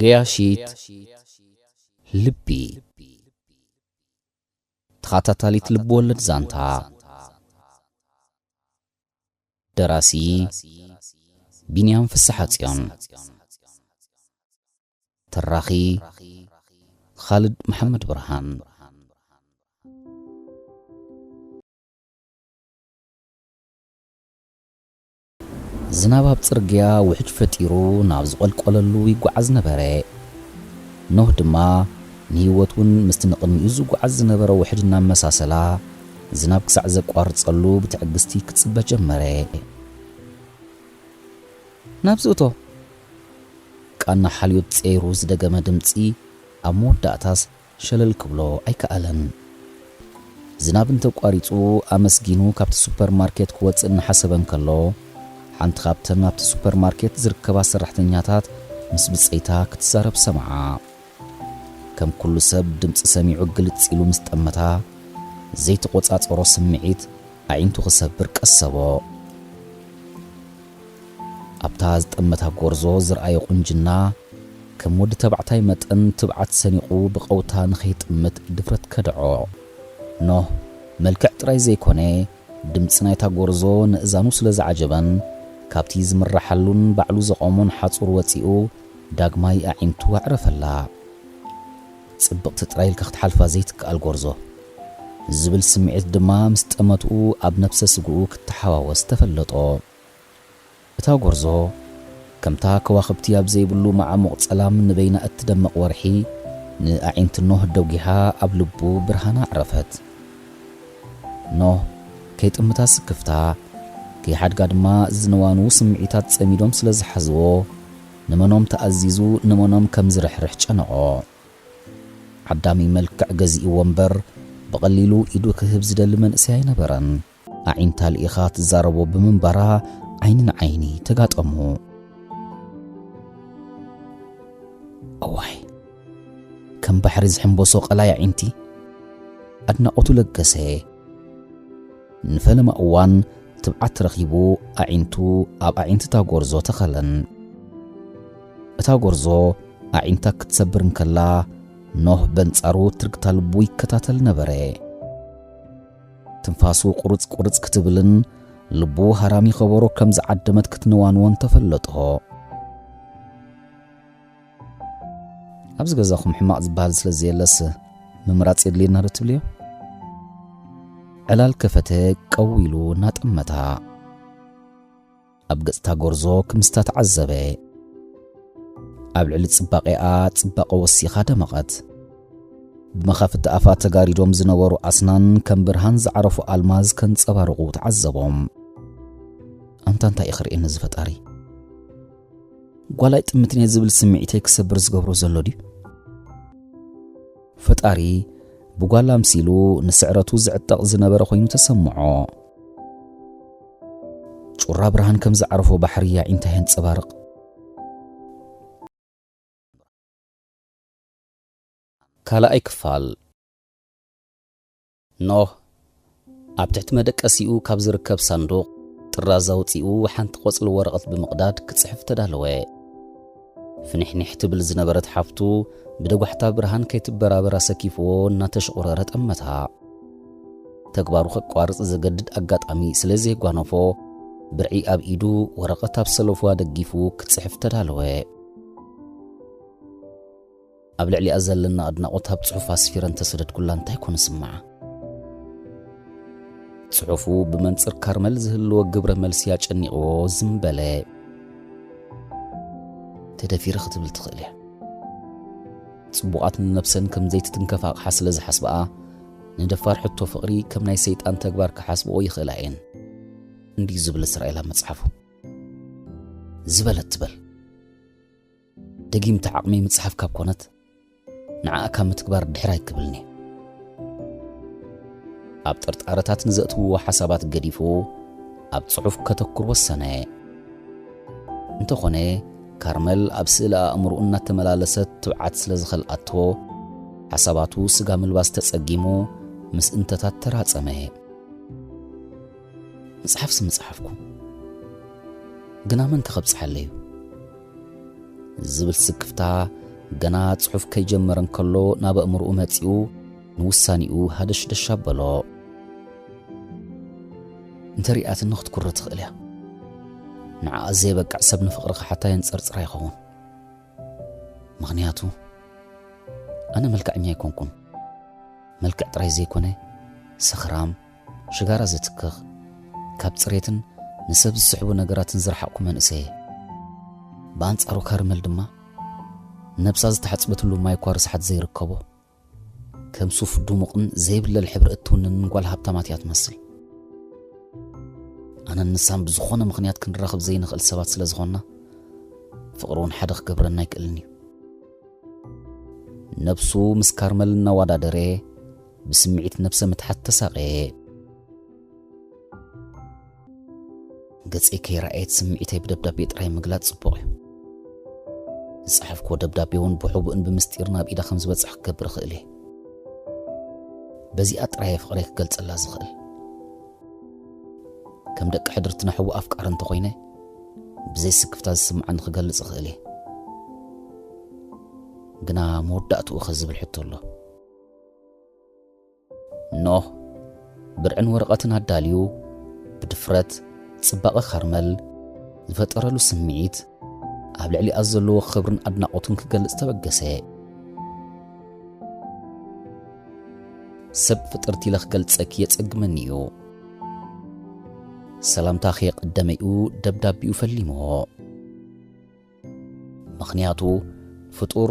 ገያሺት ልቢ። ተኸታታሊት ልብወለድ ዛንታ። ደራሲ ቢንያም ፍስሓጽዮን። ተራኺ ኻልድ መሓመድ ብርሃን። ዝናብ ኣብ ጽርግያ ውሕጅ ፈጢሩ ናብ ዝቖልቆለሉ ይጓዓዝ ነበረ። ኖህ ድማ ንህይወት እውን ምስቲ ንቕድሚኡ ዝጓዓዝ ዝነበረ ውሕጅ እናመሳሰላ፣ ዝናብ ክሳዕ ዘቋርጸሉ ብትዕግስቲ ክጽበ ጀመረ። ናብዚ እቶ! ቃና ሓልዮት ጸይሩ ዝደገመ ድምጺ ኣብ መወዳእታስ ሸለል ክብሎ ኣይከኣለን። ዝናብ እንተቋሪጹ ኣመስጊኑ ካብቲ ሱፐርማርኬት ክወጽእ እናሓሰበ እንከሎ፣ ሓንቲ ካብተን ኣብቲ ሱፐርማርኬት ዝርከባ ሰራሕተኛታት ምስ ብጸይታ ክትዛረብ ሰምዓ። ከም ኩሉ ሰብ ድምጺ ሰሚዑ ግልጽ ኢሉ ምስ ጠመታ፣ ዘይተቖጻጸሮ ስምዒት ኣዒንቱ ክሰብር ቀሰቦ። ኣብታ ዝጠመታ ጎርዞ ዝረኣዮ ቁንጅና፣ ከም ወዲ ተባዕታይ መጠን ትብዓት ሰኒቑ ብቐውታ ንኸይጥምት ድፍረት ከድዖ። ኖህ፣ መልክዕ ጥራይ ዘይኮነ፣ ድምጺ ናይታ ጎርዞ ንእዛኑ ስለ ዝዓጀበን፣ ካብቲ ዝምረሓሉን ባዕሉ ዘቖሞን ሓጹር ወጺኡ፣ ዳግማይ ኣዒንቱ ኣዕረፈላ። "ጽብቕቲ ጥራይ ኢልካ ክትሓልፋ ዘይትከኣል ጎርዞ" ዝብል ስምዒት ድማ ምስ ጠመትኡ ኣብ ነብሰ ስግኡ ክተሓዋወስ ተፈለጦ። እታ ጎርዞ፣ ከምታ ከዋኽብቲ ኣብ ዘይብሉ መዓሙቕ ጸላም ንበይና እትደምቕ ወርሒ፣ ንኣዒንቲ ኖህ ደጒሓ ኣብ ልቡ ብርሃና ኣዕረፈት። ኖህ፣ ከይጥምታ ስክፍታ፣ ከይሓድጋ ድማ ዝንዋንዉ ስምዒታት ጸሚዶም ስለ ዝሓዝዎ፣ ንመኖም ተኣዚዙ ንመኖም ከም ዝርሕርሕ ጨነቖ። ዓዳሚ መልክዕ ገዚእዎ እምበር፣ ብቐሊሉ ኢዱ ክህብ ዝደሊ መንእሰይ ኣይነበረን። ኣዒንታ ልኢኻ ትዛረቦ ብምንባራ፣ ዓይኒ ንዓይኒ ተጋጠሙ። "እዋይ፣ ከም ባሕሪ ዝሕምበሶ ቀላይ ኣዒንቲ!" ኣድናቖቱ ለገሰ። ንፈለማ እዋን ትብዓት ረኺቡ ኣዒንቱ ኣብ ኣዒንቲ እታ ጎርዞ ተኸለን። እታ ጎርዞ ኣዒንታ ክትሰብር እንከላ፣ ኖህ በንጻሩ ትርግታ ልቡ ይከታተል ነበረ። ትንፋሱ ቁርጽ ቁርጽ ክትብልን ልቡ ሃራሚ ከበሮ ከም ዝዓደመት ክትንዋንዎን ተፈለጦ። "ኣብዚ ገዛኹም ሕማቕ ዝበሃል ስለ ዘየለስ፣ ምምራጽ የድልየና ዶ ትብልዮ?" ዕላል ከፈተ፣ ቀው ኢሉ እናጠመታ። ኣብ ገጽታ ጎርዞ ክምስታ ተዓዘበ። ኣብ ልዕሊ ጽባቐኣ ጽባቐ ወሲኻ ደመቐት። ብመኻፍቲ ኣፋ ተጋሪዶም ዝነበሩ ኣስናን ከም ብርሃን ዝዓረፉ ኣልማዝ ከንጸባርቑ ተዓዘቦም። "ኣንታ እንታይ እዩ ክርእየኒ እዚ ፈጣሪ? ጓል ኣይጥምትን እየ ዝብል ስምዒተይ ክሰብር ዝገብሮ ዘሎ ድዩ?" ፈጣሪ ብጓል ኣምሲሉ ንስዕረቱ ዝዕጠቕ ዝነበረ ኮይኑ ተሰምዖ። ጩራ ብርሃን ከም ዝዓረፎ ባሕሪ ኣዒንታ የንጸባርቕ። ካልኣይ ክፋል። ኖህ ኣብ ትሕቲ መደቀሲኡ ካብ ዝርከብ ሳንዱቕ ጥራዝ ኣውጺኡ ሓንቲ ቆጽሊ ወረቐት ብምቕዳድ ክጽሕፍ ተዳለወ። ፍንሕንሕ ትብል ዝነበረት ሓፍቱ ብደጓሕታ ብርሃን ከይትበራበር ኣሰኪፍዎ እናተሽቑረረ ጠመታ። ተግባሩ ከቋርጽ ዘገድድ ኣጋጣሚ ስለ ዘየጓነፎ፣ ብርዒ ኣብ ኢዱ ወረቐት ኣብ ሰለፉ ኣደጊፉ ክጽሕፍ ተዳለወ። ኣብ ልዕሊኣ ዘለና ኣድናቖት ኣብ ጽሑፍ ኣስፊረ እንተሰደድኩላ እንታይ ኮን ዝስምዓ? ጽሑፉ ብመንጽር ካርመል ዝህልዎ ግብረ መልሲ ኣጨኒቕዎ ዝም በለ። ተደፊረ ክትብል ትኽእል እያ። ጽቡቓት ንነብሰን ከም ዘይትትንከፍ ኣቕሓ ስለ ዝሓስብኣ፣ ንደፋር ሕቶ ፍቕሪ ከም ናይ ሰይጣን ተግባር ክሓስብኦ ይኽእላ እየን። እንድዩ ዝብል እስራኤል ኣብ መጽሓፉ። ዝበለት ትበል። ደጊምታ ዓቕመይ ምጽሓፍ ካብ ኮነት፣ ንዓኣ ካብ ምትግባር ድሕር ኣይክብልን'የ። ኣብ ጥርጣረታት ንዘእትውዎ ሓሳባት ገዲፉ፣ ኣብ ጽሑፍ ከተኩር ወሰነ። እንተኾነ፣ ካርመል ኣብ ስእሊ ኣእምሮኡ እናተመላለሰት ትብዓት ስለ ዝኸልኣቶ፣ ሓሳባቱ ስጋ ምልባስ ተጸጊሙ፣ ምስ እንተታት ተራጸመ። ምጽሓፍሲ ምጽሓፍኩ፣ ግና መን ከ ከብጽሓለይ እዩ? ዝብል ስክፍታ ገና ጽሑፍ ከይጀመረ እንከሎ ናብ ኣእምሮኡ መጺኡ ንውሳኔኡ ሃደሽደሽ ኣበሎ። እንተ ሪኣትኒ ክትኩሪ ትኽእል እያ። ንዓኣ ዘየበቅዕ ሰብ ንፍቕሪ ክሓታ የንጸርጽራ ይኸውን። ምኽንያቱ ኣነ መልክዐኛ ኣይኮንኩን። መልክዕ ጥራይ ዘይኮነ፣ ሰኽራም፣ ሽጋራ ዘትክኽ፣ ካብ ጽሬትን ንሰብ ዝስሕቡ ነገራትን ዝረሓቕኩ መንእሰይ እየ። ብኣንጻሩ ካርመል ድማ ነብሳ ዝተሓጽበትሉ ማይ እኳ ርስሓት ዘይርከቦ፣ ከም ሱፍ ድሙቕን ዘይብለል ሕብሪ እትውንንን ጓል ሃብታማት እያ ትመስል። ኣነን ንሳን ብዝኾነ ምኽንያት ክንራኸብ ዘይንኽእል ሰባት ስለ ዝኾንና፣ ፍቕሪ እውን ሓደ ክገብረና ኣይክእልን እዩ። ነብሱ ምስ ካርመል እናወዳደረ፣ ብስምዒት ነብሰ ምትሓት ተሳቐየ። ገጸይ ከይረኣየት ስምዒተይ ብደብዳቤ ጥራይ ምግላጽ ጽቡቕ እዩ። ዝጸሓፍክዎ ደብዳቤ እውን ብሕቡእን ብምስጢርን ናብ ኢዳ ከም ዝበጽሕ ክገብር እኽእል እየ። በዚኣ ጥራይ እየ ፍቕረይ ክገልጸላ ዝኽእል። ከም ደቂ ሕድርትና ሕቡእ ኣፍቃሪ እንተኾይነ፣ ብዘይ ስክፍታ ዝስምዓኒ ክገልጽ እኽእል እየ። ግና መወዳእትኡ ኸ ዝብል ሕቶ ኣሎ። ኖህ ብርዕን ወረቐትን ኣዳልዩ፣ ብድፍረት ጽባቐ ካርመል ዝፈጠረሉ ስምዒት ኣብ ልዕሊኣ ዘለዎ ክብርን ኣድናቖትን ክገልጽ ተበገሰ። ሰብ ፍጥርቲ ኢለ ክገልጸኪ የጸግመኒ እዩ። ሰላምታ ከየቐደመኡ ደብዳቤኡ ፈሊምዎ። ምኽንያቱ ፍጡር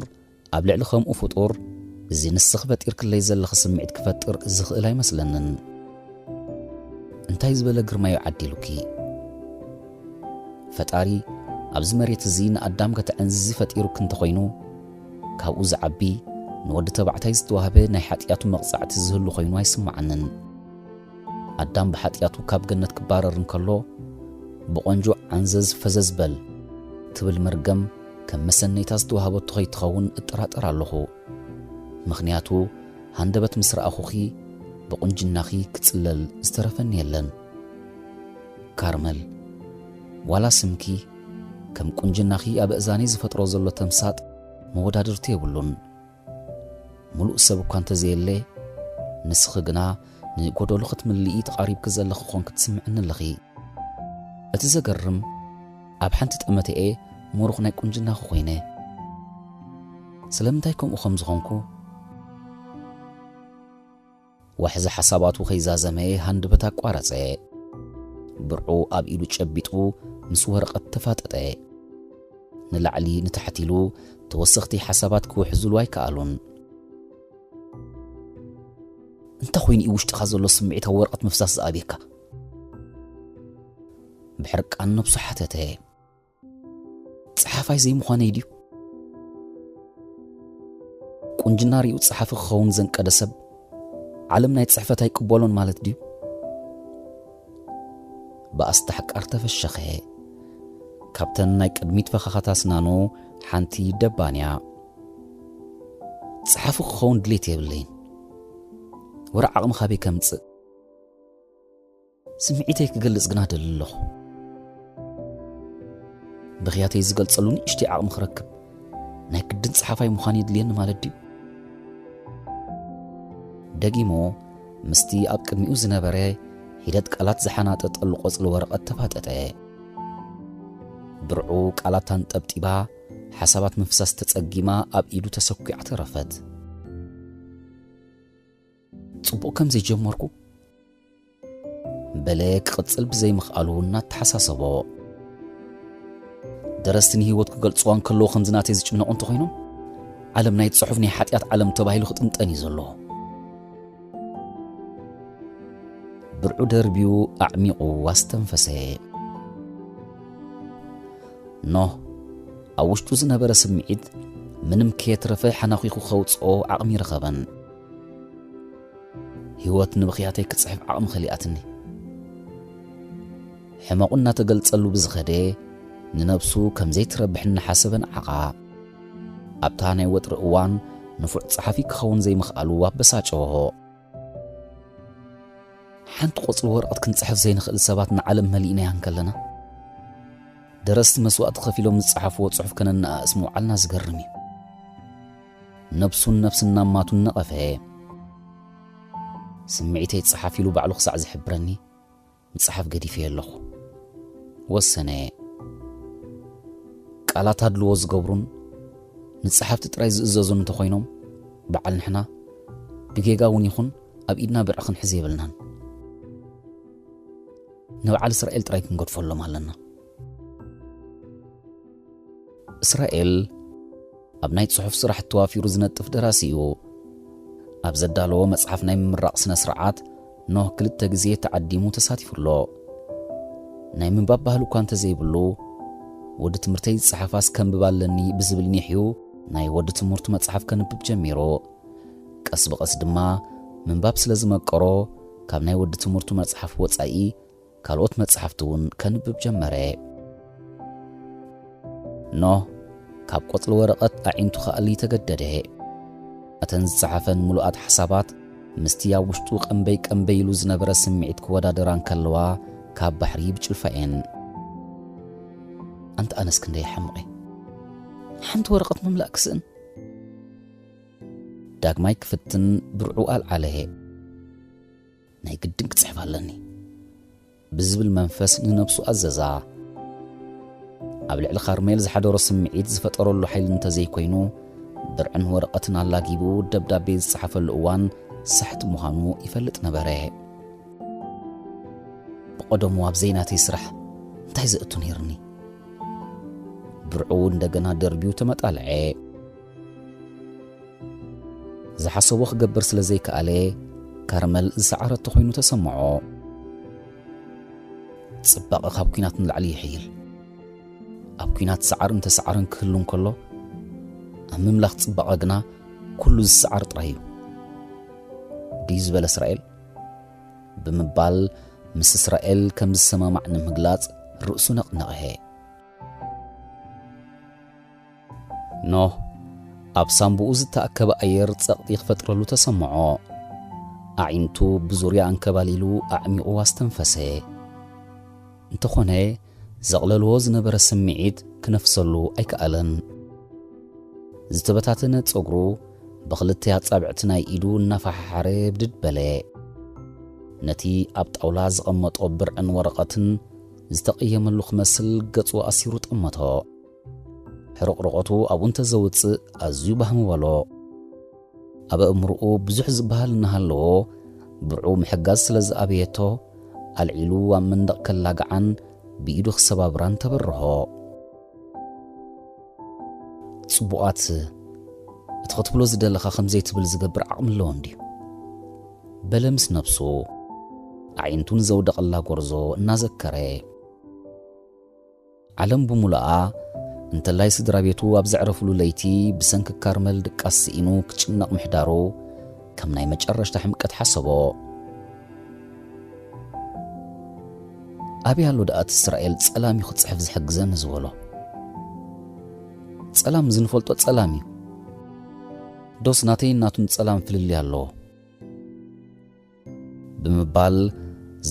ኣብ ልዕሊ ከምኡ ፍጡር እዚ ንስኺ ፈጢርክለይ ዘለኺ ስምዒት ክፈጥር ዝኽእል ኣይመስለንን። እንታይ ዝበለ ግርማዩ ዓዲሉኪ? ፈጣሪ ኣብዚ መሬት እዚ ንኣዳም ከተዕንዝዚ ፈጢሩኪ እንተኾይኑ፣ ካብኡ ዝዓቢ ንወዲ ተባዕታይ ዝተዋህበ ናይ ሓጢኣቱ መቕጻዕቲ ዝህሉ ኮይኑ ኣይስምዓንን። ኣዳም ብሓጢኣቱ ካብ ገነት ክባረር እንከሎ፣ "ብቖንጆ ዓንዘዝ ፈዘዝ በል" ትብል መርገም ከም መሰነይታ ዝተዋህበቶ ከይትኸውን እጠራጠር ኣለኹ። ምኽንያቱ፣ ሃንደበት ምስ ረኣኹኺ፣ ብቑንጅናኺ ክጽለል ዝተረፈኒ የለን። ካርመል፣ ዋላ ስምኪ ከም ቁንጅናኺ ኣብ እዛነይ ዝፈጥሮ ዘሎ ተምሳጥ መወዳድርቲ የብሉን። ምሉእ ሰብ እኳ እንተዘየለ፣ ንስኺ ግና ንጎደሎ ክትምልኢ ተቓሪብኪ ዘለኺ ኾንኪ ትስምዕኒ ኣለኺ። እቲ ዘገርም፣ ኣብ ሓንቲ ጠመተኤ ምሩኽ ናይ ቁንጅናኺ ኮይነ። ስለምንታይ ከምኡ ከም ዝኾንኩ? ዋሕዚ ሓሳባቱ ከይዛዘመ ሃንደበት ኣቋረጸ። ብርዑ ኣብ ኢዱ ጨቢጡ ምስ ወረቐት ተፋጠጠ። ንላዕሊ ንታሕቲ ኢሉ ተወሰኽቲ ሓሳባት ክውሕዙሉ ኣይከኣሉን። "እንታይ ኮይኑ እዩ ውሽጥኻ ዘሎ ስምዒት ኣብ ወረቐት ምፍሳስ ዝኣብየካ?" ብሕርቃን ነብሱ ሓተተ። "ጸሓፋይ ዘይምዃነይ ድዩ? ቁንጅና ርእዩ ጸሓፊ ክኸውን ዘንቀደ ሰብ ዓለም ናይ ጽሕፈት ኣይቅበሎን ማለት ድዩ?" ብኣስታሕቃር ተፈሸኸ። ካብተን ናይ ቅድሚት ፈኻኻት ኣስናኑ ሓንቲ ደባንያ። "ጸሓፊ ክኸውን ድሌት የብለይን። ወረ ዓቕሚ ካበይ ከምጽእ? ስምዒተይ ክገልጽ ግና ደሊ ኣለኹ። ብኽያተይ ዝገልጸሉ ንእሽተይ ዓቕሚ ክረክብ ናይ ግድን ጸሓፋይ ምዃን የድልየኒ ማለት ድዩ?" ደጊሙ ምስቲ ኣብ ቅድሚኡ ዝነበረ ሒደት ቃላት ዝሓናጠጠሉ ቆጽሊ ወረቐት ተፋጠጠ። ብርዑ ቃላት ኣንጠብጢባ፣ ሓሳባት ምፍሳስ ተጸጊማ ኣብ ኢዱ ተሰኲዓ ተረፈት። "ጽቡቕ ከም ዘይጀመርኩ?" በለ ክቕጽል ብዘይምኽኣሉ እናተሓሳሰቦ። "ደረስቲ ንህይወት ክገልጽዋ እንከለዉ ከምዚ ናተይ ዝጭነቑ እንተኾይኖም፣ ዓለም ናይ ጽሑፍ ናይ ሓጢኣት ዓለም ተባሂሉ ክጥንጠን እዩ ዘለዎ።" ብርዑ ደርብዩ ኣዕሚቑ ኣስተንፈሰ። ኖህ ኣብ ውሽጡ ዝነበረ ስምዒት ምንም ከየትረፈ ሓናኺኹ ከውጽኦ ዓቕሚ ረኸበን። ህይወት ንብኽያተይ ክጽሕፍ ዓቕሚ ከሊኣትኒ። ሕመቑ እናተገልጸሉ ብዝኸደ፣ ንነብሱ ከም ዘይትረብሕ እናሓሰበ ነዓቓ። ኣብታ ናይ ወጥሪ እዋን ንፉዕ ጸሓፊ ክኸውን ዘይምኽኣሉ ኣበሳጨዎ። ሓንቲ ቆጽሊ ወረቐት ክንጽሕፍ ዘይንኽእል ሰባት ንዓለም መሊእናያ እንከለና፣ ደረስቲ መስዋእቲ ከፊሎም ዝጸሓፍዎ ጽሑፍ ከነነኣእስ ምውዓልና ዝገርም እዩ። ነብሱን ነብስና ማቱን ነቐፈ። ስምዒተይ ጸሓፍ ኢሉ ባዕሉ ክሳዕ ዝሕብረኒ፣ ምጽሓፍ ገዲፈ ኣለኹ። ወሰነ። ቃላት ኣድልዎ ዝገብሩን ንጸሓፍቲ ጥራይ ዝእዘዙን እንተኾይኖም፣ በዓል ንሕና ብጌጋ እውን ይኹን ኣብ ኢድና ብርዒ ክንሕዝ የብልናን። ንበዓል እስራኤል ጥራይ ክንገድፈሎም ኣለና። እስራኤል ኣብ ናይ ጽሑፍ ስራሕ ተዋፊሩ ዝነጥፍ ደራሲ እዩ። ኣብ ዘዳለዎ መጽሓፍ ናይ ምምራቕ ስነ ስርዓት ኖህ ክልተ ግዜ ተዓዲሙ ተሳቲፉ ኣሎ። ናይ ምንባብ ባህሊ እኳ እንተዘይብሉ፣ ወዲ ትምህርተይ ዝጸሓፋስ ከንብብ ኣለኒ ብዝብል ኒሕዩ ናይ ወዲ ትምህርቱ መጽሓፍ ከንብብ ጀሚሩ። ቀስ ብቐስ ድማ ምንባብ ስለ ዝመቀሮ፣ ካብ ናይ ወዲ ትምህርቱ መጽሓፍ ወጻኢ ካልኦት መጽሓፍቲ እውን ከንብብ ጀመረ። ኖህ ካብ ቆጽሊ ወረቐት ኣዒንቱ ክኣሊ ተገደደ። እተን ዝጸሓፈን ምሉኣት ሓሳባት ምስቲ ኣብ ውሽጡ ቀንበይ ቀንበይ ኢሉ ዝነበረ ስምዒት ክወዳደራ እንከለዋ፣ ካብ ባሕሪ ብጭልፋ እየን። ኣንታ ኣነስ ክንደይ ሓምቐ፣ ሓንቲ ወረቐት ምምላእ ክስእን። ዳግማይ ክፍትን ብርዑ ኣልዓለ። ናይ ግድን ክጽሕፍ ኣለኒ ብዝብል መንፈስ ንነብሱ ኣዘዛ። ኣብ ልዕሊ ካርሜል ዝሓደሮ ስምዒት ዝፈጠረሉ ሓይሊ እንተዘይኮይኑ፣ ብርዕን ወረቐትን ኣላጊቡ ደብዳቤ ዝጸሓፈሉ እዋን ሳሕቲ ምዃኑ ይፈልጥ ነበረ። ብቐደሙ ኣብ ዘይናተይ ስራሕ እንታይ ዘእቱ ነይርኒ? ብርዑ እንደገና ደርቢዩ ተመጣልዐ። ዝሓሰቦ ክገብር ስለ ዘይከኣለ፣ ካርመል ዝሰዓረቶ ኮይኑ ተሰምዖ። ጽባቐ ካብ ኲናት ንላዕሊ ይሕይል። ኣብ ኲናት ሰዓርን ተሰዓርን ክህሉ እንከሎ፣ ኣብ ምምላኽ ጽባቐ ግና ኩሉ ዝሰዓር ጥራይ እዩ። ድዩ ዝበለ እስራኤል? ብምባል ምስ እስራኤል ከም ዝሰማማዕ ንምግላጽ ርእሱ ነቕነቕሀ። ኖህ ኣብ ሳምቡኡ ዝተኣከበ ኣየር ጸቕጢ ክፈጥረሉ ተሰምዖ። ኣዒንቱ ብዙርያ ኣንከባሊሉ ኣዕሚቑ ኣስተንፈሰ። እንተኾነ፣ ዘቕለልዎ ዝነበረ ስምዒት ክነፍሰሉ ኣይከኣለን። ዝተበታተነ ጸጉሩ ብኽልተ ኣጻብዕቲ ናይ ኢዱ እናፈሓሓረ ብድድ በለ። ነቲ ኣብ ጣውላ ዝቐመጦ ብርዕን ወረቐትን ዝተቐየመሉ ክመስል ገጹ ኣሲሩ ጠመቶ። ሕርቕርቖቱ ኣብኡ እንተዘውጽእ ኣዝዩ ባህሚ በሎ። ኣብ ኣእምሮኡ ብዙሕ ዝበሃል እናሃለዎ፣ ብርዑ ምሕጋዝ ስለ ዝኣበየቶ፣ ኣልዒሉ ኣብ መንደቕ ከላግዓን ብኢዱ ክሰባብራን ተበርሆ። ጽቡቓት፣ እቲ ክትብሎ ዝደለኻ ከም ዘይትብል ዝገብር ዓቕሚ ኣለዎ እንድዩ? በለ ምስ ነብሱ፣ ኣዒንቱ ንዘውደቐላ ጎርዞ እናዘከረ። ዓለም ብምሉኣ፣ እንተላይ ስድራ ቤቱ ኣብ ዘዕረፍሉ ለይቲ ብሰንኪ ካርመል ድቃስ ስኢኑ ክጭነቕ ምሕዳሩ ከም ናይ መጨረሽታ ሕምቀት ሓሰቦ። ኣበይ ኣሎ ደኣ እቲ እስራኤል ጸላም እዩ ክጽሕፍ ዝሕግዘኒ ዝበሎ? ጸላም ዝንፈልጦ ጸላም እዩ። ዶስ ናተይን ናቱን ጸላም ፍልልይ ኣለዎ? ብምባል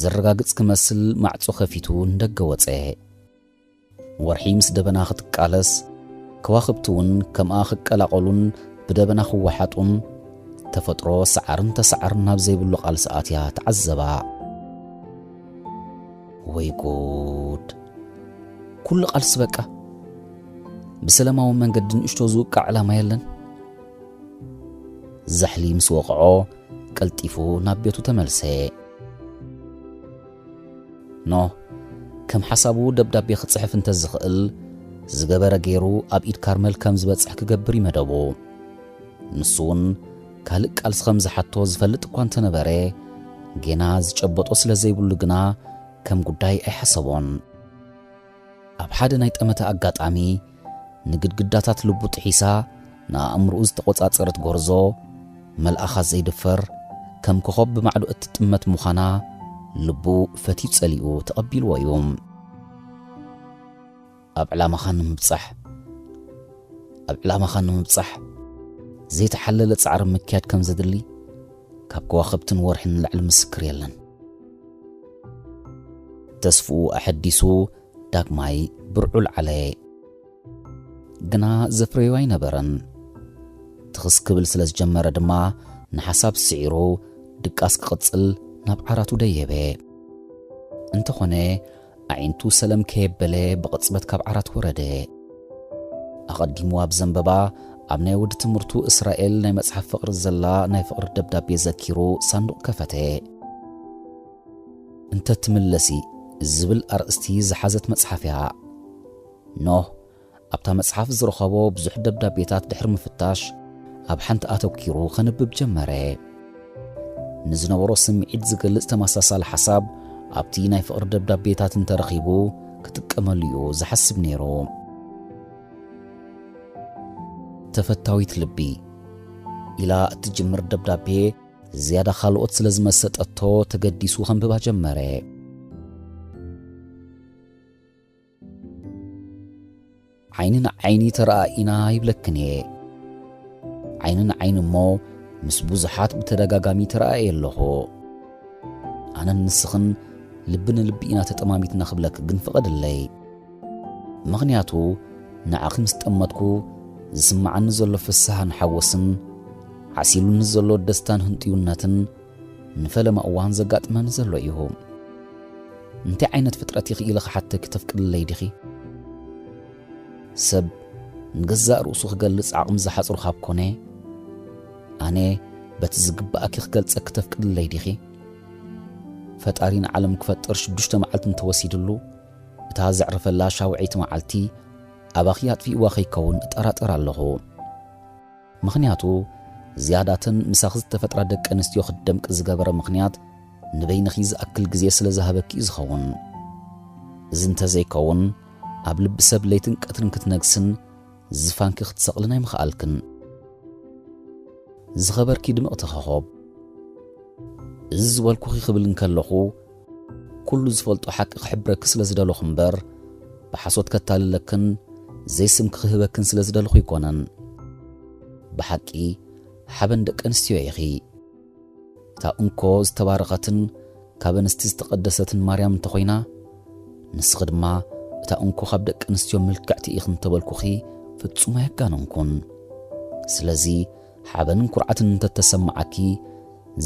ዘረጋግጽ ክመስል ማዕጾ ከፊቱ ንደገ ወጸ። ወርሒ ምስ ደበና ክትቃለስ፣ ከዋኽብቲ እውን ከምኣ ክቀላቐሉን ብደበና ክወሓጡን፣ ተፈጥሮ ሰዓርን ተሰዓርን ናብ ዘይብሉ ቃልሲ ኣትያ ተዓዘባ። ወይ ጉድ! ኩሉ ቃልሲ በቃ። ብሰላማዊ መንገዲ ንእሽቶ ዝውቃዕ ዕላማ የለን። ዛሕሊ ምስ ወቕዖ፣ ቀልጢፉ ናብ ቤቱ ተመልሰ። ኖህ፣ ከም ሓሳቡ ደብዳቤ ክጽሕፍ እንተዝኽእል፣ ዝገበረ ገይሩ ኣብ ኢድ ካርመል ከም ዝበጽሕ ክገብር እዩ መደቡ። ንሱ እውን ካልእ ቃልሲ ከም ዝሓቶ ዝፈልጥ እኳ እንተነበረ፣ ጌና ዝጨበጦ ስለ ዘይብሉ ግና ከም ጉዳይ ኣይሓሰቦን። ኣብ ሓደ ናይ ጠመተ ኣጋጣሚ፣ ንግድግዳታት ልቡ ጥሒሳ ንኣእምሮኡ ዝተቖጻጸረት ጎርዞ፣ መልኣኻ ዘይድፈር፣ ከም ኮኾብ ብማዕዶ እትጥመት ምዃና ልቡ ፈትዩ ጸሊኡ ተቐቢልዎ እዩ። ኣብ ዕላማኻ ንምብጻሕ፣ ኣብ ዕላማኻ ንምብጻሕ ዘይተሓለለ ጻዕሪ ምክያድ ከም ዘድሊ፣ ካብ ከዋኽብትን ወርሕን ንላዕሊ ምስክር የለን። ተስፍኡ ኣሐዲሱ ዳግማይ ብርዑ ለዓለ። ግና ዘፍረዮ ኣይነበረን። ትኽስ ክብል ስለ ዝጀመረ ድማ፣ ንሓሳብ ስዒሩ ድቃስ ክቕጽል ናብ ዓራቱ ደየበ። እንተኾነ፣ ኣዒንቱ ሰለም ከየበለ ብቕጽበት ካብ ዓራት ወረደ። ኣቐዲሙ ኣብ ዘንበባ፣ ኣብ ናይ ወዲ ትምህርቱ እስራኤል ናይ መጽሓፍ ፍቕሪ ዘላ ናይ ፍቕሪ ደብዳቤ ዘኪሩ ሳንዱቕ ከፈተ። "እንተ ትምለሲ" ዝብል ኣርእስቲ ዝሓዘት መጽሓፍ እያ። ኖህ ኣብታ መጽሓፍ ዝረኸቦ ብዙሕ ደብዳቤታት ድሕሪ ምፍታሽ፣ ኣብ ሓንቲ ኣተኪሩ ከንብብ ጀመረ። ንዝነበሮ ስምዒት ዝገልጽ ተመሳሳሊ ሓሳብ ኣብቲ ናይ ፍቕሪ ደብዳቤታት እንተረኺቡ ክጥቀመሉ እዩ ዝሓስብ ነይሩ። "ተፈታዊት ልቢ" ኢላ እትጅምር ደብዳቤ ዝያዳ ካልኦት ስለ ዝመሰጠቶ ተገዲሱ ከንብባ ጀመረ። "ዓይኒ ንዓይኒ ተረኣኢና ይብለክን እየ። ዓይኒ ንዓይኒ እሞ ምስ ብዙሓት ብተደጋጋሚ ተረኣየ ኣለኹ። ኣነን ንስኽን ልቢ ንልቢ ኢና ተጠማሚትና ክብለክ ግን ፍቐድለይ። ምኽንያቱ ንዓኺ ምስ ጠመትኩ ዝስምዓኒ ዘሎ ፍስሃን ሓጎስን፣ ዓሲሉኒ ዘሎ ደስታን ህንጥዩነትን ንፈለማ እዋን ዘጋጥመኒ ዘሎ እዩ። እንታይ ዓይነት ፍጥረት ኢኺ ኢለ ክሓተኪ ተፍቅድለይ ዲኺ? ሰብ ንገዛእ ርእሱ ክገልጽ ዓቕሚ ዝሓጽሩ ካብ ኮነ፣ ኣነ በቲ ዝግባኣኪ ክገልጸኪ ተፍቅድለይ ዲኺ? ፈጣሪ ንዓለም ክፈጥር ሽዱሽተ መዓልቲ እንተወሲድሉ፣ እታ ዘዕርፈላ ሻውዐይቲ መዓልቲ ኣባኺ ኣጥፊእዋ ከይከውን እጠራጠር ኣለኹ። ምኽንያቱ፣ ዝያዳተን ምሳኺ ዝተፈጥራ ደቂ ኣንስትዮ ክትደምቂ ዝገበረ ምኽንያት፣ ንበይንኺ ዝኣክል ግዜ ስለ ዝሃበኪ እዩ ዝኸውን። እዚ እንተዘይከውን፣ ኣብ ልቢ ሰብ ለይትን ቀትርን ክትነግስን ዝፋንኪ ክትሰቕልን ኣይምኸኣልክን። ዝኸበርኪ ድምቕቲ ኸኾብ፣ እዚ ዝበልኩኺ ክብል እንከለኹ፣ ኩሉ ዝፈልጦ ሓቂ ክሕብረኪ ስለ ዝደለኹ እምበር፣ ብሓሶት ከታልለክን ዘይስምኪ ክህበክን ስለ ዝደለኹ ኣይኮነን። ብሓቂ ሓበን ደቂ ኣንስትዮ ኢኺ። እታ እንኮ ዝተባረኸትን ካብ ኣንስቲ ዝተቐደሰትን ማርያም እንተኾይና፣ ንስኺ ድማ እታ እንኮ ካብ ደቂ ኣንስትዮ ምልክዕቲ ኢኺ እንተበልኩኺ ፍጹም ኣየጋነንኩን። ስለዚ ሓበንን ኩርዓትን እንተተሰምዓኪ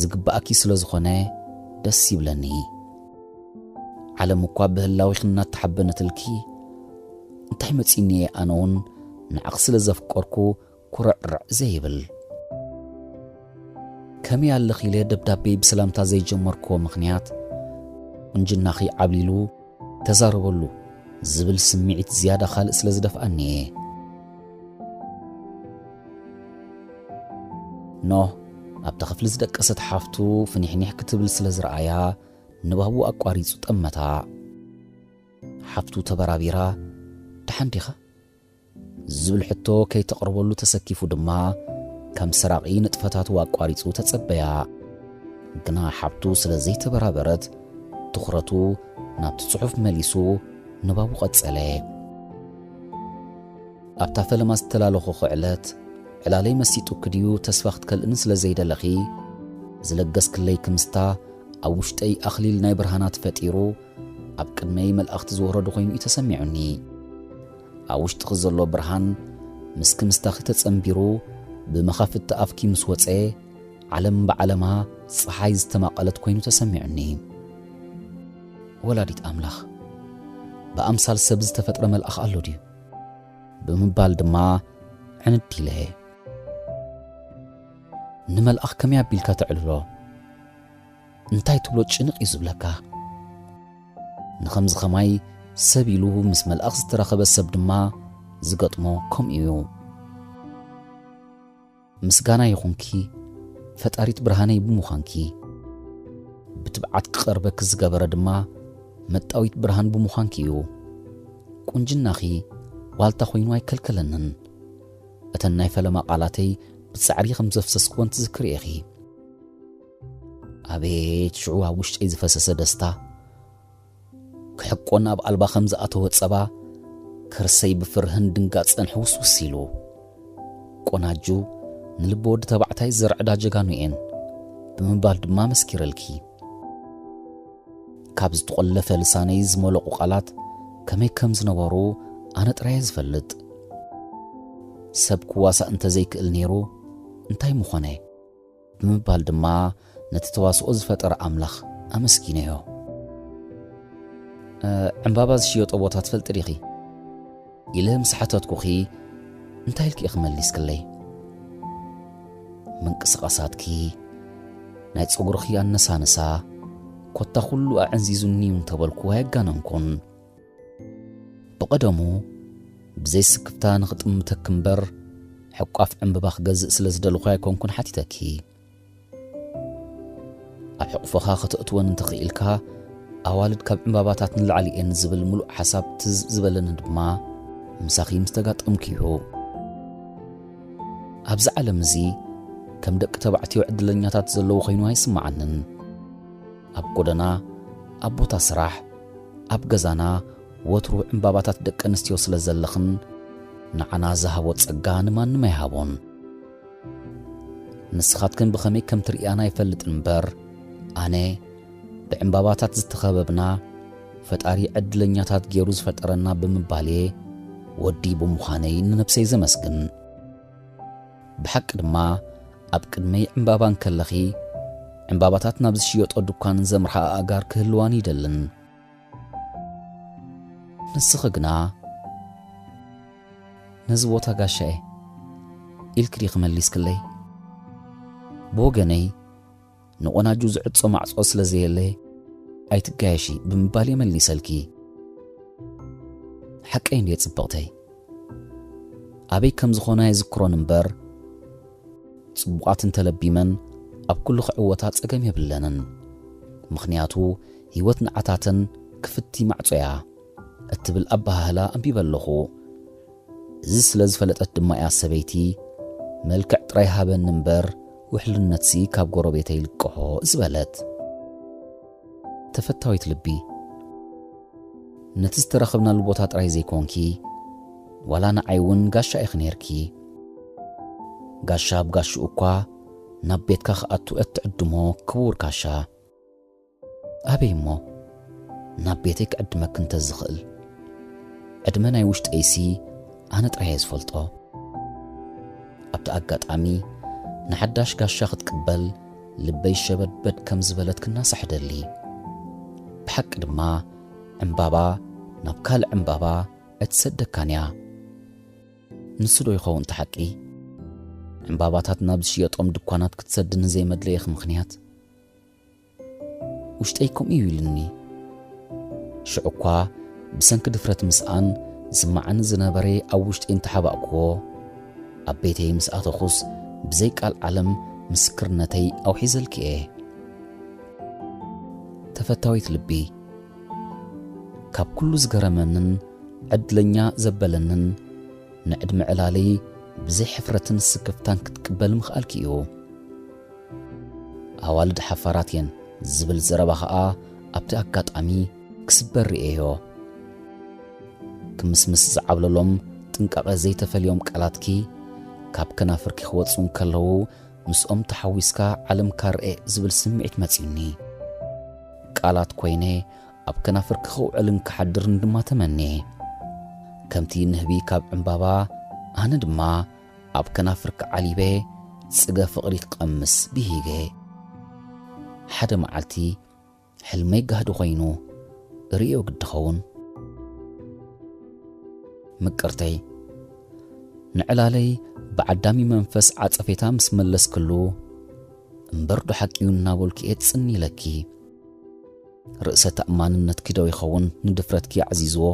ዝግባኣኪ ስለ ዝኾነ ደስ ይብለኒ። ዓለም እኳ ብህላዊኺ እናተሓበነትልኪ፣ እንታይ መጺኒ እየ ኣነ እውን ንዓኺ ስለ ዘፍቀርኩ ኩርዕርዕ ዘይብል? ከመይ ኣለኺ ኢለ ደብዳቤይ ብሰላምታ ዘይጀመርክዎ ምኽንያት፣ ቁንጅናኺ ዓብሊሉ ተዛረበሉ ዝብል ስምዒት ዝያዳ ካልእ ስለ ዝደፍኣኒ እየ። ኖህ ኣብታ ክፍሊ ዝደቀሰት ሓፍቱ ፍኒሕኒሕ ክትብል ስለ ዝረኣያ፣ ንባቡ ኣቋሪጹ ጠመታ። ሓፍቱ ተበራቢራ፣ "ደሓን ዲኻ?" ዝብል ሕቶ ከይተቕርበሉ ተሰኪፉ ድማ፣ ከም ሰራቒ ንጥፈታቱ ኣቋሪጹ ተጸበያ። ግና ሓፍቱ ስለ ዘይተበራበረት፣ ትኹረቱ ናብቲ ጽሑፍ መሊሱ ንባቡ ቀጸለ። ኣብታ ፈለማ ዝተላለኹኺ ዕለት፣ ዕላለይ መሲጡኪ ድዩ ተስፋ ክትከልእኒ ስለ ዘይደለኺ፣ ዝለገስክለይ ክምስታ ኣብ ውሽጠይ ኣኽሊል ናይ ብርሃናት ፈጢሩ፣ ኣብ ቅድመይ መላእኽቲ ዝወረዱ ኮይኑ እዩ ተሰሚዑኒ። ኣብ ውሽጥኺ ዘሎ ብርሃን ምስ ክምስታኺ ተጸንቢሩ፣ ብመኻፍቲ ኣፍኪ ምስ ወጸ፣ ዓለም ብዓለማ ጸሓይ ዝተማቐለት ኮይኑ ተሰሚዑኒ። "ወላዲት ኣምላኽ፣ ብኣምሳል ሰብ ዝተፈጥረ መልኣኽ ኣሎ ድዩ?" ብምባል ድማ ዕንድ ኢለ። "ንመልኣኽ ከመይ ኣቢልካ ተዕልሎ? እንታይ ትብሎ ጭንቕ እዩ ዝብለካ?" ንኸምዚ ኸማይ ሰብ ኢሉ ምስ መልኣኽ ዝተራኸበ ሰብ ድማ ዝገጥሞ ከምኡ እዩ። ምስጋና ይኹንኪ፣ ፈጣሪት ብርሃነይ ብምዃንኪ። ብትብዓት ክቐርበኪ ዝገበረ ድማ መጣዊት ብርሃን ብምዃንኪ እዩ። ቁንጅናኺ ዋልታ ኮይኑ ኣይከልከለንን። እተን ናይ ፈለማ ቃላተይ ብጻዕሪ ከም ዘፍሰስክወን ትዝክሪ ኢኺ። ኣቤት ሽዑ ኣብ ውሽጠይ ዝፈሰሰ ደስታ! ክሕቆ ናብ ኣልባ ከም ዝኣተወ ጸባ፣ ከርሰይ ብፍርህን ድንጋጸን ሕውስውስ ኢሉ። "ቆናጁ፣ ንልቢ ወዲ ተባዕታይ ዝርዕዳ ጀጋኑ እየን" ብምባል ድማ መስኪረልኪ። ካብ ዝተቖለፈ ልሳነይ ዝመለቑ ቃላት ከመይ ከም ዝነበሩ ኣነ ጥራይ እየ ዝፈልጥ። ሰብ ክዋሳእ እንተዘይክእል ነይሩ፣ እንታይ ምኾነ ብምባል ድማ ነቲ ተዋስኦ ዝፈጠረ ኣምላኽ ኣመስጊነዮ። "እ፣ ዕምባባ ዝሽየጦ ቦታ ትፈልጢ ዲኺ?" ኢለ ምስ ሓተትኩኺ፣ እንታይ ኢልኪ ኢኺ መሊስክለይ? ምንቅስቓሳትኪ፣ ናይ ጸጉርኺ ኣነሳንሳ፣ ኮታ ኩሉ ኣዕንዚዙኒ እዩ እንተበልኩ ኣየጋነንኩን። ብቐደሙ ብዘይ ስክፍታ ንኽጥምተኪ እምበር፣ ሕቋፍ ዕምባባ ክገዝእ ስለ ዝደለኹ ኣይኮንኩን ሓቲተኪ። ኣብ ሕቑፍኻ ከተእትወን እንተኽኢልካ፣ ኣዋልድ ካብ ዕምባባታት ንላዕሊ እየን ዝብል ምሉእ ሓሳብ ትዝ ዝበለኒ ድማ ምሳኺ ምስ ተጋጠምኩ እዩ። ኣብዚ ዓለም እዚ ከም ደቂ ተባዕትዮ ዕድለኛታት ዘለዉ ኮይኑ ኣይስምዓንን። ኣብ ጎደና፣ ኣብ ቦታ ስራሕ፣ ኣብ ገዛና ወትሩ ዕምባባታት ደቂ ኣንስትዮ ስለ ዘለኽን፣ ንዓና ዝሃቦ ጸጋ ንማንም ኣይሃቦን። ንስኻትክን ብኸመይ ከም ትርእያና ኣይፈልጥን እምበር፣ ኣነ ብዕምባባታት ዝተኸበብና፣ ፈጣሪ ዕድለኛታት ገይሩ ዝፈጠረና ብምባልየ፣ ወዲ ብምዃነይ ንነብሰይ ዘመስግን። ብሓቂ ድማ፣ ኣብ ቅድመይ ዕምባባ እንከለኺ፣ ዕምባባታት ናብ ዝሽየጦ ድኳን ዘምርሓ ኣእጋር ክህልዋኒ ይደልን። ንስኺ ግና፣ "ነዚ ቦታ ጋሻ እየ" ኢልኪ ዲኺ መሊስክለይ? ብወገነይ፣ ንቆናጁ ዝዕጾ ማዕጾ ስለ ዘየለ፣ "ኣይትጋየሺ" ብምባል እየ መሊሰልኪ። ሓቀይ እንድየ ጽብቕተይ። ኣበይ ከም ዝኾና ኣይዝክሮን እምበር፣ ጽቡቓት እንተለቢመን ኣብ ኩሉ ክዕወታ ጸገም የብለንን። ምኽንያቱ ህይወት ንዓታተን ክፍቲ ማዕጾ እያ እትብል ኣበሃህላ ኣንቢበ ኣለኹ። እዚ ስለ ዝፈለጠት ድማ እያ ሰበይቲ፣ "መልክዕ ጥራይ ሃበኒ እምበር ውሕልነትሲ ካብ ጎረቤተይ ልቅሖ" ዝበለት። ተፈታዊት ልቢ፣ ነቲ ዝተራኸብናሉ ቦታ ጥራይ ዘይኮንኪ፣ ዋላ ንዓይ እውን ጋሻ ኢኺ ነይርኪ። ጋሻ ኣብ ጋሽኡ እኳ ናብ ቤትካ ክኣቱ እትዕድሞ ክቡር ጋሻ። ኣበይ እሞ ናብ ቤተይ ክዕድመኪ እንተዝኽእል? ዕድመ ናይ ውሽጠይሲ ኣነ ጥራይ እየ ዝፈልጦ። ኣብቲ ኣጋጣሚ ንሓዳሽ ጋሻ ክትቅበል ልበይ ሸበድበድ ከም ዝበለት ክናሳሕ ደሊ። ብሓቂ ድማ ዕምባባ ናብ ካልእ ዕምባባ ኣይትሰደካን እያ። ንሱ ዶ ይኸውን እቲ ሓቂ? ዕምባባታት ናብ ዝሽየጦም ድኳናት ክትሰዲ ንዘይመድለየኺ ምኽንያት? ውሽጠይ ከምኡ እዩ ኢሉኒ። ሽዑ እኳ ብሰንኪ ድፍረት ምስኣን ዝስምዓኒ ዝነበረ ኣብ ውሽጠይ እንተሓባእክዎ፣ ኣብ ቤተይ ምስ ኣተኹስ ብዘይ ቃል ዓለም ምስክርነተይ ኣውሒዘልኪ እየ። ተፈታዊት ልቢ፣ ካብ ኩሉ ዝገረመንን ዕድለኛ ዘበለንን ንዕድመ ዕላለይ ብዘይ ሕፍረትን ስክፍታን ክትቅበል ምኽኣልኪ እዩ። ኣዋልድ ሓፋራት እየን ዝብል ዘረባ ኸኣ ኣብቲ ኣጋጣሚ ክስበር ርእየዮ። ክምስምስ ዝዓብለሎም ጥንቃቐ ዘይተፈልዮም ቃላትኪ ካብ ከናፍርኪ ክወጹ እንከለዉ ምስኦም ተሓዊስካ ዓለምካ ርኤ ዝብል ስምዒት መጺኡኒ። ቃላት ኮይነ ኣብ ከናፍርኪ ክውዕልን ክሓድርን ድማ ተመንየ። ከምቲ ንህቢ ካብ ዕምባባ፣ ኣነ ድማ ኣብ ከናፍርኪ ዓሊበ ጽገ ፍቕሪ ክቐምስ ብሂገ። ሓደ መዓልቲ ሕልመይ ጋህዲ ኮይኑ ርእዮ ግዲ ኸውን። ምቅርተይ፣ ንዕላለይ ብዓዳሚ መንፈስ ዓጸፌታ ምስ መለስክሉ፣ እምበር ዶ ሓቂ እዩ እናበልኩ እየ ጽን ኢለኪ። ርእሰ ተኣማንነትኪ ዶ ይኸውን ንድፍረትኪ ኣዕዚዝዎ?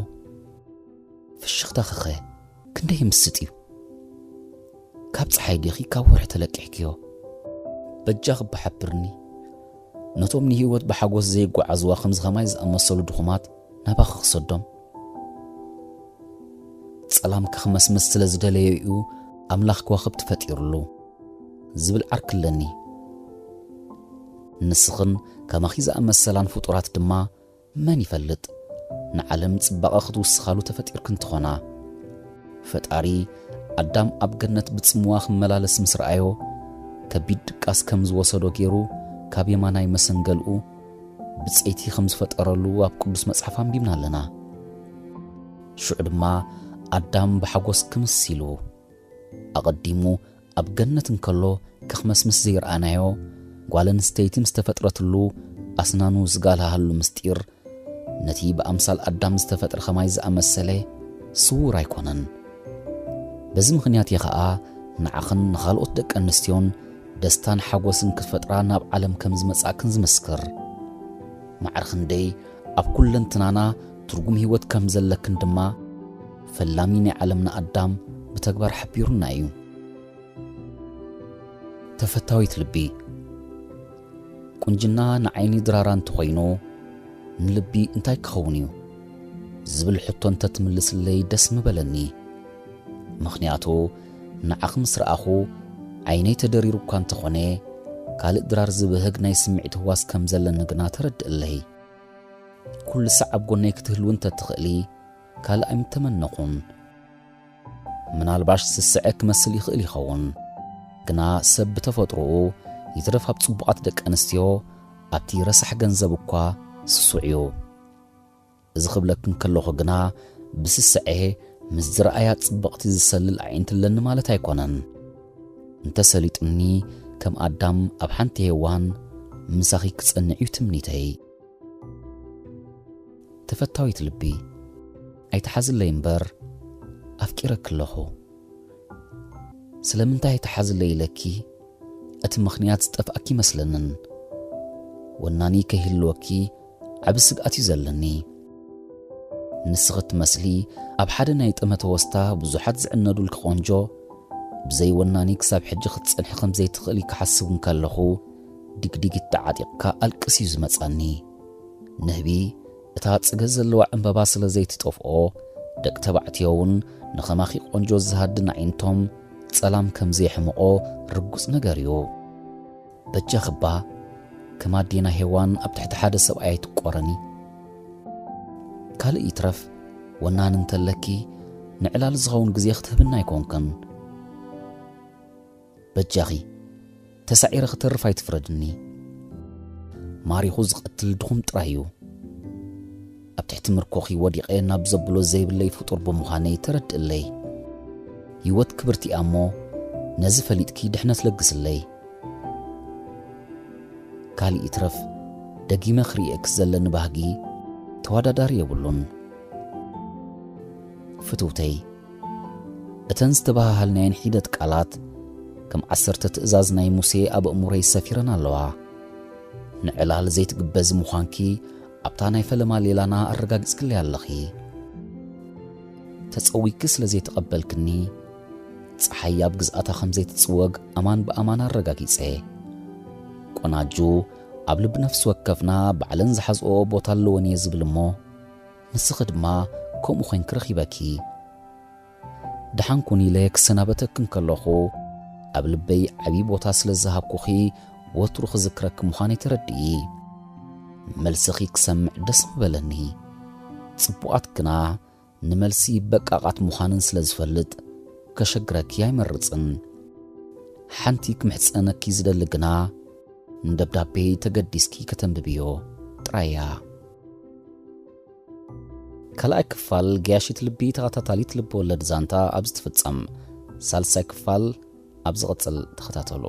ፍሽኽታኺኸ ክንደይ ይምስጥ እዩ! ካብ ጸሓይ ዲኺ ካብ ወርሒ ተለቂሕክዮ? በጃኺ እባ ሓብርኒ። ነቶም ንህይወት ብሓጎስ ዘይጓዓዝዋ ከምዚ ኸማይ ዝኣመሰሉ ድኹማት ናባኺ ክሰዶም። ጸላምኪ ክመስምስ ስለ ዝደለየ እዩ ኣምላኽ ከዋኽብቲ ፈጢሩሉ ዝብል ዓርኪ ኣለኒ። ንስኽን ከማኺ ዝኣመሰላን ፍጡራት ድማ መን ይፈልጥ ንዓለም ጽባቐ ክትውስኻሉ ተፈጢርክን ትኾና። ፈጣሪ ኣዳም ኣብ ገነት ብጽምዋ ክመላለስ ምስ ረኣዮ፣ ከቢድ ድቃስ ከም ዝወሰዶ ገይሩ ካብ የማናይ መሰንገልኡ ብጸይቲ ከም ዝፈጠረሉ ኣብ ቅዱስ መጽሓፍ ኣንቢብና ኣለና። ሽዑ ድማ ኣዳም ብሓጎስ ክምስ ኢሉ፣ ኣቐዲሙ ኣብ ገነት እንከሎ ከኽመስምስ ዘይረኣናዮ፣ ጓል ኣንስተይቲ ምስ ተፈጥረትሉ ኣስናኑ ዝጋልሃሉ ምስጢር፣ ነቲ ብኣምሳል ኣዳም ዝተፈጥረ ኸማይ ዝኣመሰለ ስዉር ኣይኮነን። በዚ ምኽንያት እየ ኸኣ ንዓኽን ንኻልኦት ደቂ ኣንስትዮን ደስታን ሓጎስን ክትፈጥራ ናብ ዓለም ከም ዝመጻእክን ዝምስክር። ማዕረ ክንደይ ኣብ ኩለንትናና ትርጉም ህይወት ከም ዘለክን ድማ ፈላሚ ናይ ዓለምና ኣዳም ብተግባር ሓቢሩና እዩ። ተፈታዊት ልቢ፣ ቁንጅና ንዓይኒ ድራራ እንተኾይኑ፣ ንልቢ እንታይ ክኸውን እዩ? ዝብል ሕቶ እንተትምልስለይ ደስ ምበለኒ። ምኽንያቱ፣ ንዓኺ ምስ ረኣኹ፣ ዓይነይ ተደሪሩ እኳ እንተኾነ፣ ካልእ ድራር ዝብህግ ናይ ስምዒት ህዋስ ከም ዘለኒ ግና ተረድእለይ። ኩሉ ሳዕ ኣብ ጎነይ ክትህልዊ እንተትኽእሊ፣ ካልእ ኣይምተመነኹን። ምናልባሽ ስስዐ ክመስል ይኽእል ይኸውን፣ ግና ሰብ ብተፈጥሮኡ ይትረፍ ኣብ ጽቡቓት ደቂ ኣንስትዮ ኣብቲ ረሳሕ ገንዘብ እኳ ስሱዕ እዩ። እዚ ክብለክን ከለኹ ግና ብስስዐ ምስ ዝረኣያ ጽብቕቲ ዝሰልል ኣዒንቲ ኣለኒ ማለት ኣይኮነን። እንተሰሊጡኒ ከም ኣዳም ኣብ ሓንቲ ሄዋን ምሳኺ ክጸንዕ እዩ ትምኒተይ። ተፈታዊት ልቢ፣ ኣይትሓዝለይ እምበር ኣፍቂረኪ ኣለኹ። ስለምንታይ ኣይትሓዝለይ ኢለኪ እቲ ምኽንያት ዝጠፍኣኪ ይመስለንን። ወናኒ ከይህልወኪ ዓቢ ስግኣት እዩ ዘለኒ። ንስኺ ትመስሊ ኣብ ሓደ ናይ ጠመተ ወስታ ብዙሓት ዝዕነዱልኪ ቆንጆ፣ ብዘይ ወናኒ ክሳብ ሕጂ ክትጸንሒ ከም ዘይትኽእሊ ክሓስብ እንከለኹ፣ ድግዲግ ተዓጢቕካ ኣልቅስ እዩ ዝመጻኒ። ንህቢ እታ ጽገ ዘለዋ ዕምበባ ስለ ዘይትጠፍኦ፣ ደቂ ተባዕትዮ እውን ንኸማኺ ቆንጆ ዝሃድን ኣዒንቶም ጸላም ከም ዘየሕምቖ ርጉጽ ነገር እዩ። በጃኺ እባ፣ ከም ኣዴና ሄዋን ኣብ ትሕቲ ሓደ ሰብኣይ ኣይትቆረኒ። ካልእ ይትረፍ፣ ወናኒ እንተለኪ፣ ንዕላል ዝኸውን ግዜ ክትህብኒ ኣይኮንክን። በጃኺ፣ ተሳዒረ ክተርፍ ኣይትፍረድኒ። ማሪኹ ዝቐትል ድኹም ጥራይ እዩ። ኣብ ትሕቲ ምርኮኺ ወዲቐ ናብ ዘብሎ ዘይብለይ ፍጡር ብምዃነይ ተረድእለይ። ህይወት ክብርቲ እያ እሞ፣ ነዚ ፈሊጥኪ ድሕነት ለግስለይ። ካልእ ይትረፍ፣ ደጊመ ክርእየኪ ዘለኒ ባህጊ ተወዳዳሪ የብሉን። ፍትውተይ፣ እተን ዝተባሃሃልናየን ሒደት ቃላት፣ ከም ዓሰርተ ትእዛዝ ናይ ሙሴ ኣብ ኣእምሮይ ሰፊረን ኣለዋ። ንዕላል ዘይትግበዚ ምዃንኪ ኣብታ ናይ ፈለማ ሌላና ኣረጋጊጽክለይ ኣለኺ። ተጸዊኪ ስለ ዘይተቐበልክኒ፣ ጸሓይ ኣብ ግዝኣታ ከም ዘይትጽወግ ኣማን ብኣማን ኣረጋጊጸ። ቆናጁ ኣብ ልቢ ነፍሲ ወከፍና ባዕለን ዝሓዝኦ ቦታ ኣለወን እየ ዝብል እሞ፣ ንስኺ ድማ ከምኡ ኮይንኪ ረኺበኪ። ደሓን ኩኒ ኢለ ክሰናበተኪ እንከለኹ፣ ኣብ ልበይ ዓቢ ቦታ ስለ ዝሃብኩኺ፣ ወትሩ ክዝክረኪ ምዃነይ ተረድኢ። መልስኺ ክሰምዕ ደስ ምበለኒ። ጽቡቓት ግና ንመልሲ በቃቓት ምዃነን ስለ ዝፈልጥ፣ ከሸግረኪ ኣይመርጽን። ሓንቲ ክምሕጸነኪ ዝደሊ ግና፣ ንደብዳቤ ተገዲስኪ ከተንብብዮ ጥራይ እያ። ካልኣይ ክፋል ገያሺት ልቢ ተኸታታሊት ልቢ ወለድ ዛንታ ኣብዚ ትፍጸም። ሳልሳይ ክፋል ኣብ ዝቕጽል ተኸታተሉ።